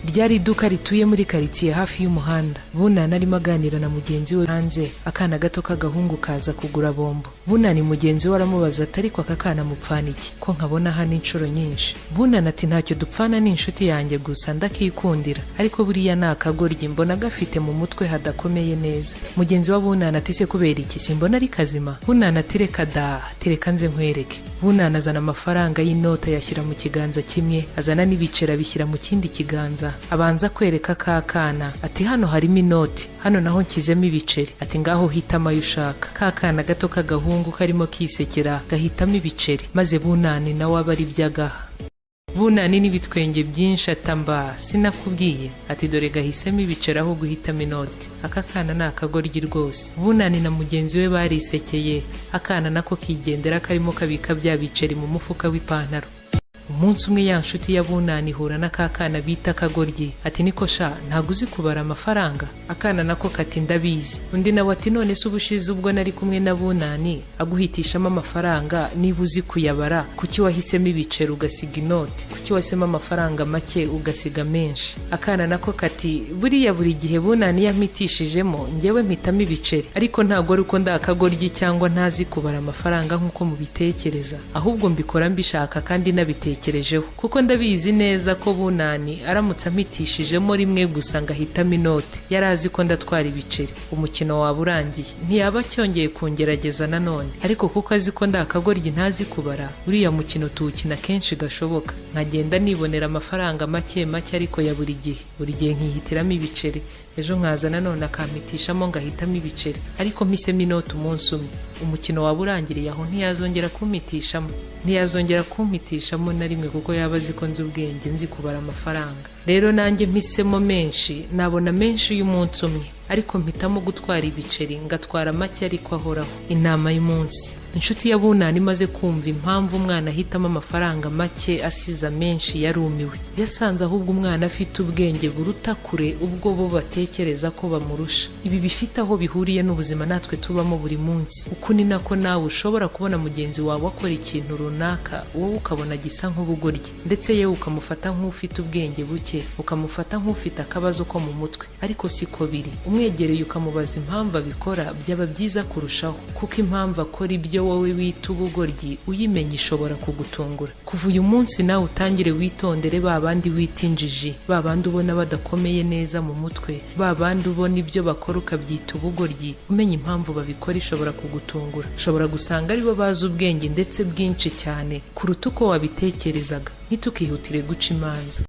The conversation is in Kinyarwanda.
Ryari iduka rituye muri karitsiye hafi y'umuhanda. Bunani arimo aganira na mugenzi we hanze, akana gato k'agahungu kaza kugura bombo. Bunani mugenzi we aramubaza ati: "Ariko aka kana mupfana iki, ko nkabona hano inshuro nyinshi?" Bunani ati: "Ntacyo dupfana, ni inshuti yanjye gusa, ndakikundira, ariko buriya ni akagoryi, mbona gafite mu mutwe hadakomeye neza." Mugenzi wa Bunani ati: "Se kubera iki? Simbona ari kazima." Bunani ati: "Reka da, tereka nze nkwereke." Bunani azana amafaranga y'inota, yashyira mu kiganza kimwe, azana n'ibiceri abishyira mu kindi kiganza. Abanza kwereka ka kana ati: "Hano harimo inoti, hano naho nshyizemo ibiceri." Ati: "Ngaho hitamo ayo ushaka." Ka kana gato k'agahungu karimo kisekera, gahitamo ibiceri, maze Bunani nawe aba ari byo agaha. Bunani n'ibitwenge byinshi atamba: "Sinakubwiye?" Ati: "Dore gahisemo ibiceri aho guhitamo inoti. Aka kana ni akagoryi rwose." Bunani na mugenzi we barisekeye, akana nako kigendera karimo kabika bya biceri mu mufuka w'ipantaro. Umunsi umwe ya nshuti ya Bunani ihura n'aka kana bita akagoryi. Ati: "Niko sha, ntabwo uzi kubara amafaranga?" Akana nako kati: "Ndabizi." Undi nawe ati: "None se ubushize ubwo nari kumwe na Bunani aguhitishamo amafaranga, niba uzi kuyabara, kuki wahisemo ibiceri ugasiga inoti? Kuki wahisemo amafaranga make ugasiga menshi?" Akana nako kati: "Buriya buri gihe Bunani yampitishijemo, njyewe mpitamo ibiceri, ariko ntabwo ari uko ndi akagoryi cyangwa ntazi kubara amafaranga nk'uko mubitekereza, ahubwo mbikora mbishaka kandi nabitekerejeho, kuko ndabizi neza ko Bunani aramutse ampitishijemo rimwe gusa ngahitamo inoti, yari azi ko ndatwara ibiceri, umukino waba urangiye, ntiyaba acyongeye kungerageza nanone. Ariko kuko azi ko ndi akagoryi ntazi kubara, uriya mukino tuwukina kenshi gashoboka, nkagenda nibonera amafaranga make make ariko ya buri gihe, buri gihe nkihitiramo ibiceri. Ejo nkaza nanone akampitishamo ngahitamo ibiceri, ariko mpisemo inoti umunsi umwe, umukino waba urangiriye aho, ntiyazongera kumpitishamo na rimwe, kuko yaba azi ko nzi ubwenge, nzi kubara amafaranga. Rero nanjye mpisemo menshi, nabona menshi y'umunsi umwe, ariko mpitamo gutwara ibiceri ngatwara make ariko ahoraho." Inama y'umunsi: inshuti ya Bunani imaze kumva impamvu umwana ahitamo amafaranga make asiza menshi, yarumiwe. Yasanze ahubwo umwana afite ubwenge buruta kure ubwo bo batekereza ko bamurusha. Ibi bifite aho bihuriye n'ubuzima natwe tubamo buri munsi. Uku ni nako nawe ushobora kubona mugenzi wawe akora ikintu runaka, wowe ukabona gisa nk'ubugoryi, ndetse yewe ukamufata nk'ufite ubwenge buke, ukamufata nk'ufite akabazo ko mu mutwe, ariko siko biri. Umwegereye ukamubaza impamvu abikora, byaba byiza kurushaho, kuko impamvu akora ibyo wowe wita ubugoryi uyimenya ishobora kugutungura. Kuva uyu munsi nawe utangire witondere ba bandi wita injiji, ba bandi ubona badakomeye neza mu mutwe, ba bandi ubona ibyo bakora ukabyita ubugoryi. Umenya impamvu babikora ishobora kugutungura. Ushobora gusanga aribo bazi ubwenge ndetse bwinshi cyane kuruta uko wabitekerezaga. Ntitukihutire guca imanza.